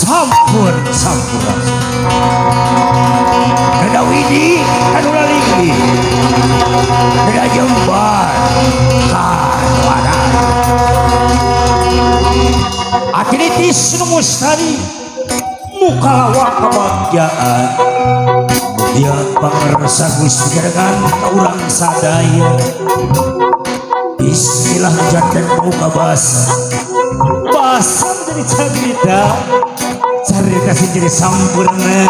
Sampun sampurasun. Dada widi anu lalinggi. Dada jembar kanuara. Atinitis nu mustari muka lawak kebahagiaan. Mugia pangersa Gusti dengan ka urang sadaya. Bismillah janten muka basa. Basa menjadi cerita. Cerita sing jadi sampurna.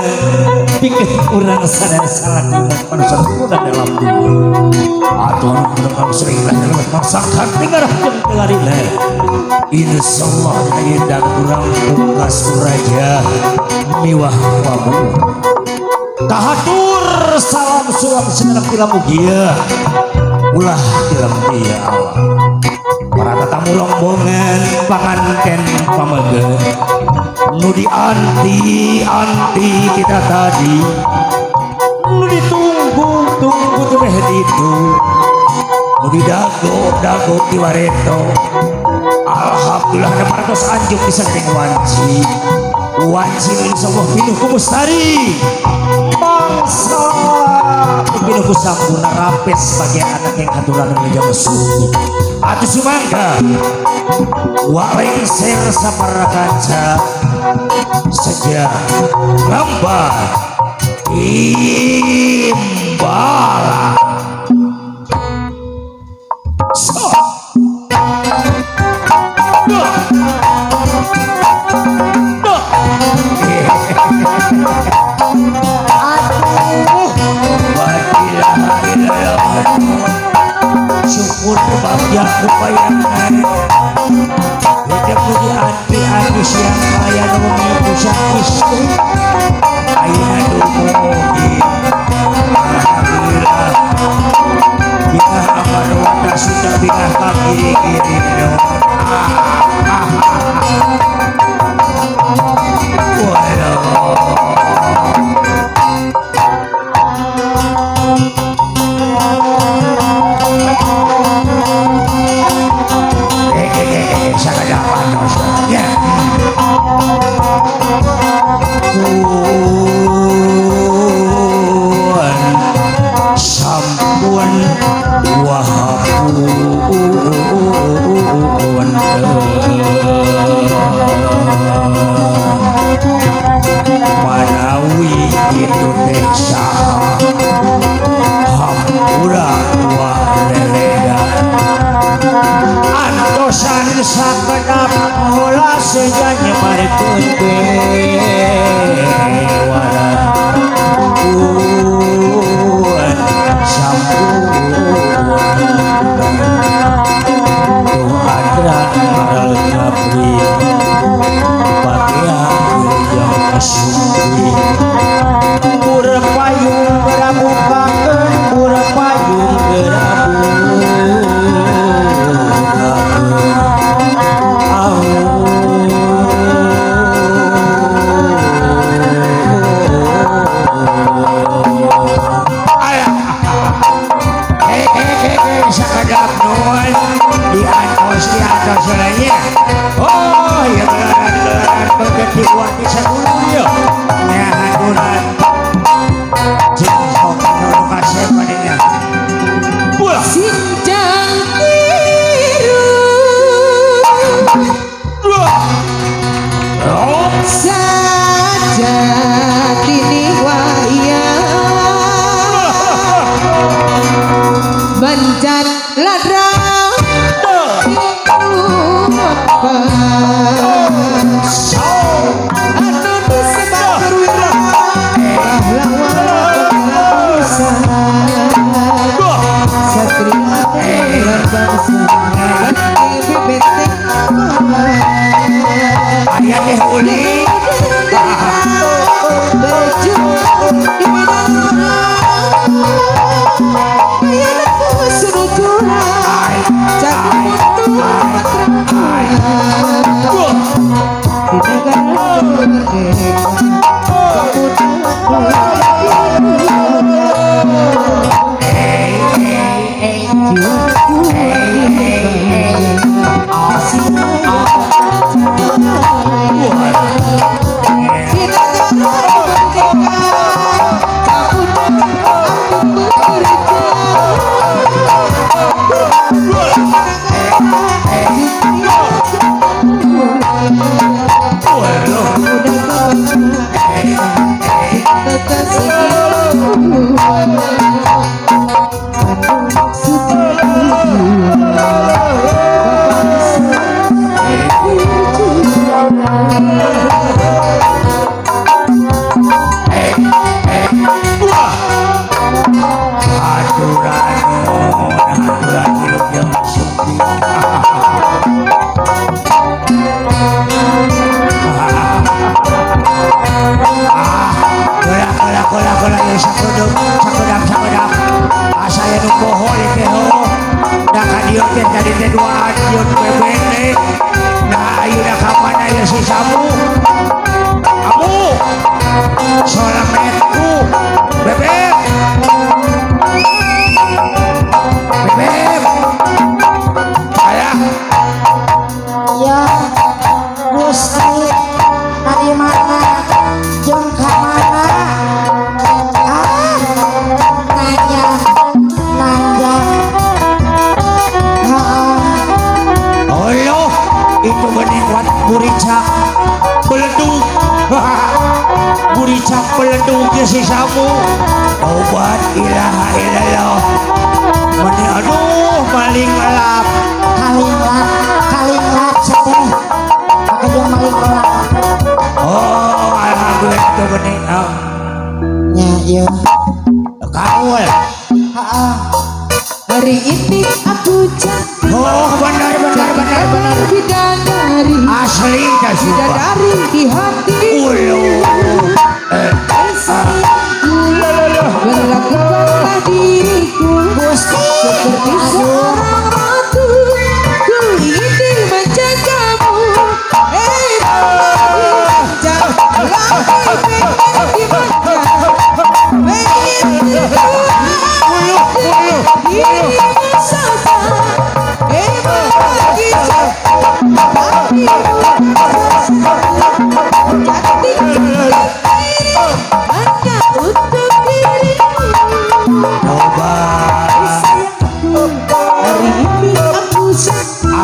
Pikeun urang sadaya salah manusia kuda dalam dunia. Atuh anu sering dalam masakan dengar jeung dengarina. Insyaallah ayeuna urang pungkas raja miwah wabu. Kahatur salam sulam senak tilam mugia ulah tilam dia Allah. Para tetamu rombongan panganten pamege nu dianti anti kita tadi nu ditunggu tunggu teh ditu nu didago dago ti wareto. Alhamdulillah dapatos anjuk bisa jeung wanci wanci insyaallah pinuh ku mustari bangsa pinuh ku sampurna rampes sebagai anak yang aturan menjaga suci atuh sumangga walengser sapara kaca sejak lambat imbala so. Aduh, syukur bagja upayangan hidup di anti-anti siang kaya nu istri ayeuna dumugi alhamdulillah bingah aman wata sudah bingah kaki kiri sampun wahapun manawi itu teh saha hampura wa leleda antosan sakedap heula seja nyebarkeun bewara sampun tuh adra maral ngabdi pakaian yang sumbi pur payung gerabukakeun pur payung gerabukakeun sakadap nuhun di atas lainnya. Oh ya gelaran berganti kuat di sadulur ya nyahaturan jeung sok nu kasep padenya buah sinjang tiru sajatine wayang bancat ladra anu disebat perwira pahlawan bangsa satria bangsa BBT aya teh uli berjuang di mana di negara merdeka. Itu bening wat buricak beledug. Buricak beledug ya si samu. Obat ilaha illallah. Meni aduh maling elap. Kaling lap sateh. Pakai dia maling elap. Oh, alhamdulillah itu bening. Oh. Nya ieu. Kaul. Heeh. Hari ini aku cantik. Oh, benar. Bidadari. Asli dah sumpah. Bidadari di hati. Ulu. Berlakukanlah diriku seperti seorang ratu. Ku ingin menjagamu.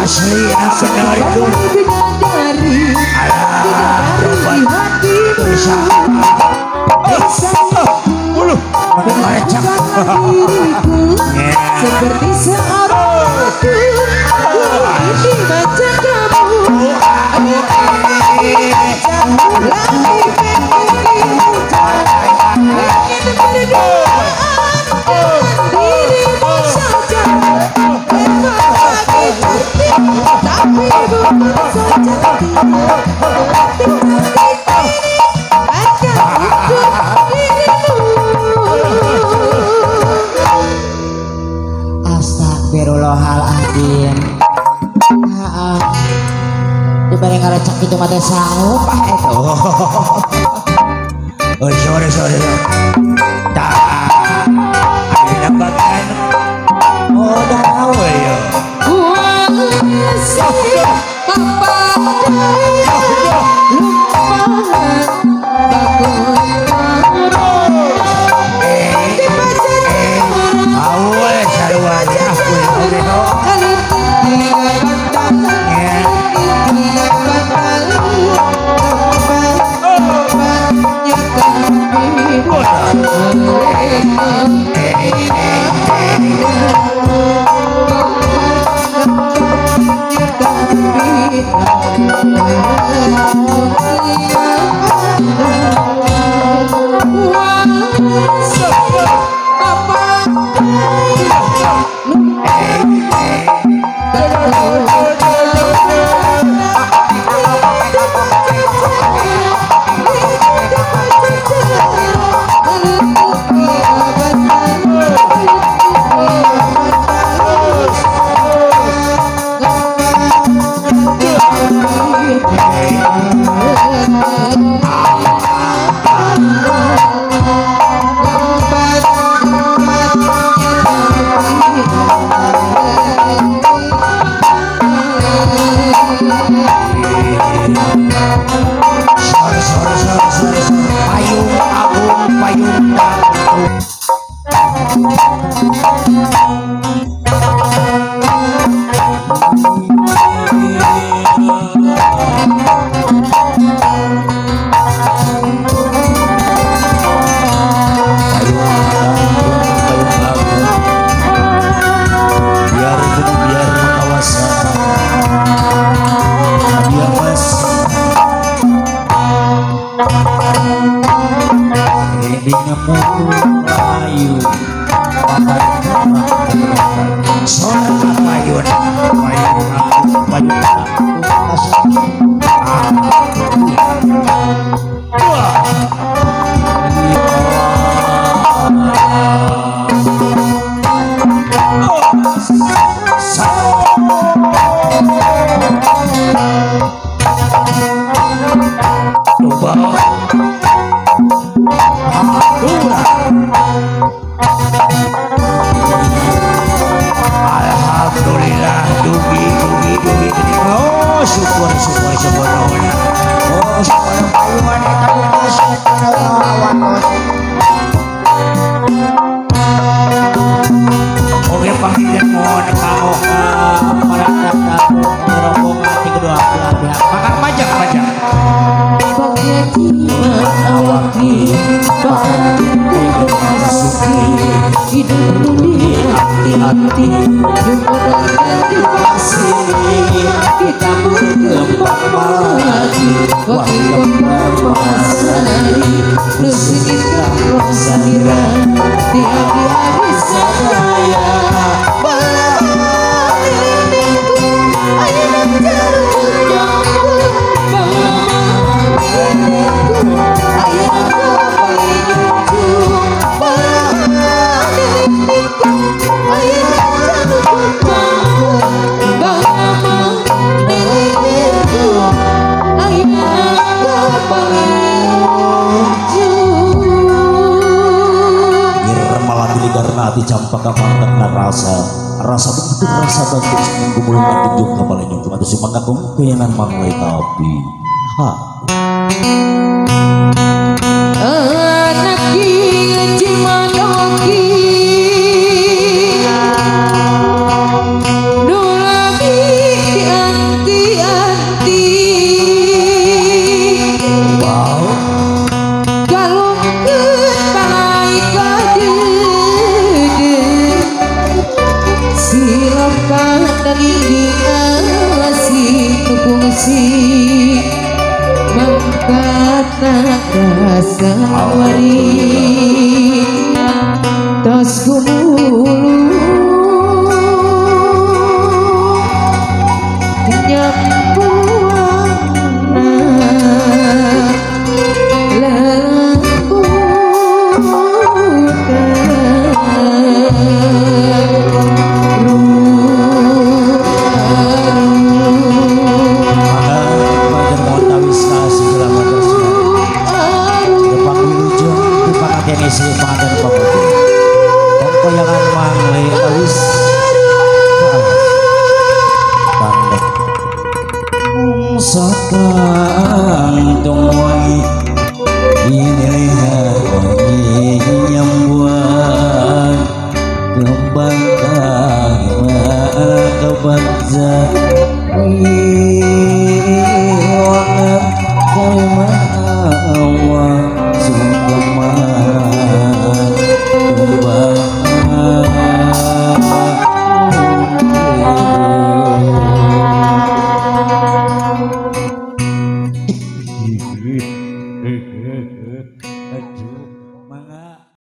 Asli yang benar itu. Seperti seorang ratu, ku ingin menjagamu. Ingin berduaan dengan dirimu saja. Memang aku cantik, tapi bukan so cantik. Cantik ini hanya untuk dirimu. Astagfirullahaladzim. Heeh. Dibanding ngarecek itu mah teh sanggup ah eta. Oh, sorry. Tah. Ayeuna bagian. Oh, dah tahu ya. Oke, panggilan mohon kau para tamu rombongan di kedua. pihak makan pajak pajak. Campaka pangkat rasa rasa bentuk rasa bagus menggumulkan tunjuk kepala nyung cuma tuh mangkakung kuyangan manglai tapi ha anak cimanoki nulami anti-anti wow kalau kungsi mangkata rasa wari tos gumulu nyampuana Sakang tungwangi ini